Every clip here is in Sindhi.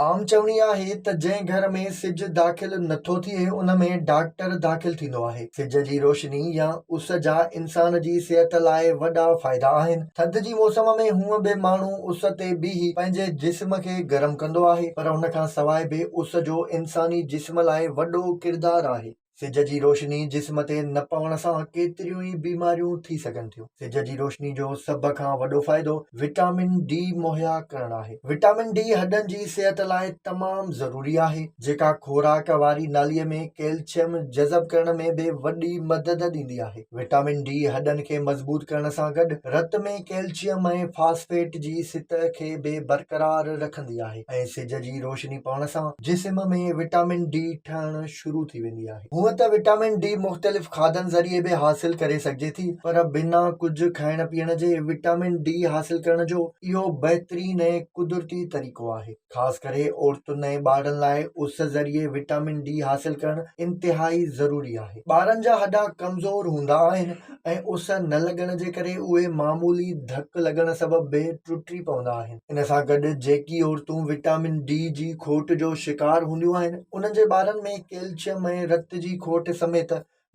عام چوڻي آهي ته جنهن گهر ۾ سج داخل نٿو ٿئي ان ۾ ڊاڪٽر داخل ٿيندو آهي. سج جي روشني يا اس جا انسان جي صحت لاء وڏا فائدا آهن. ٿڌ جي موسم ۾ هونء به ماڻهو اس تي بيهي پنهنجي جسم کي گرم ڪندو آهي پر ان کان سواء به اس جو انساني جسم لاء وڏو ڪردار آهي. سج جي روشني جسم تي نه پوڻ سان ڪيتريون ئي بيماريون ٿي سگهن ٿيون. سج جي روشني جو سڀ کان وڏو فائدو وٽامن ڊي مهيا ڪرڻ آهي. وٽامن ڊي هڏن جي صحت لاء تمام ضروري آهي، جيڪا خوراڪ واري نالي ۾ ڪيلشيم جذب ڪرڻ ۾ به وڏي مدد ڏيندي آهي. وٽامن ڊي هڏن کي مضبوط ڪرڻ سان گڏ رت ۾ ڪيلشيم ۽ فاسفيٽ جي سطح کي به برقرار رکندي آهي ۽ سج جي روشني پوڻ سان جسم ۾ وٽامن ڊي ٺهڻ شروع ٿي ويندي آهي. هونء ته وٽامن ڊي مختلف کاڌن ذريعي به حاصل ڪري سگهجي ٿي پر بنا ڪجهه کائڻ پيئڻ جي وٽامن ڊي حاصل ڪرڻ جو اهو بهترين ۽ قدرتي طريقو آهي. خاص ڪري عورتن ۽ ٻارن لاء اس ذريعي وٽامن ڊي حاصل ڪرڻ انتهائي ضروري آهي. ٻارن جا هڏا ڪمزور هوندا آهن ۽ اس نه لڳڻ جي ڪري اهي معمولي ڌڪ لڳڻ سبب به ٽٽي پوندا آهن. ان سان گڏ جيڪي عورتون وٽامن ڊي جي کوٽ جو شڪار هونديون آهن انهن جي ٻارن ۾ ڪيلشيم ۽ رت جي کوٽ سميت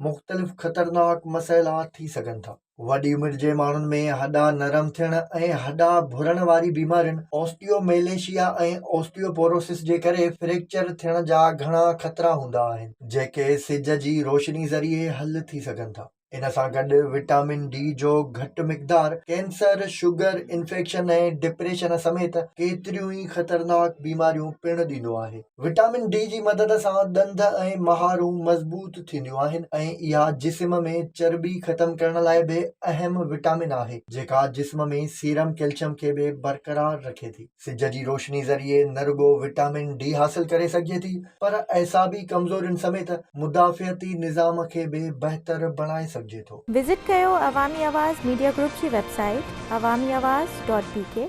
مختلف خطرناڪ مسئلا ٿي سگهن ٿا. وڏي عمر جي ماڻهن ۾ هڏا نرم ٿيڻ ۽ هڏا ڀرڻ واري بيمارين اوسٽيوميليشيا ۽ اوسٽيوپوروسس جي ڪري فريڪچر ٿيڻ جا گهڻا خطرا هوندا آهن جيڪي سج جي روشني ذريعي حل ٿي سگهن ٿا. ان سان گڏ وٽامن ڊي جو گهٽ مقدار ڪينسر، شگر، انفيڪشن ۽ ڊپريشن سميت ڪيتريون ئي خطرناڪ بيماريون پڻ ڏيندو آهي. وٽامن ڊي جي مدد سان ڏند ۽ مهارون مضبوط ٿينديون آهن ۽ اها جسم ۾ چرٻي ختم ڪرڻ لاء به اهم وٽامن آهي جيڪا جسم ۾ سيرم ڪيلشم کي به برقرار رکي ٿي. سج جي روشني ذريعي نه رڳو وٽامن ڊي حاصل ڪري سگهجي ٿي پر اعصابي ڪمزورين سميت مدافعتي نظام کي به بهتر بڻائي سگهجي ٿو. وزٽ ڪيو عوامي آواز ميڊيا گروپ جي website Awami Awaz dot B K.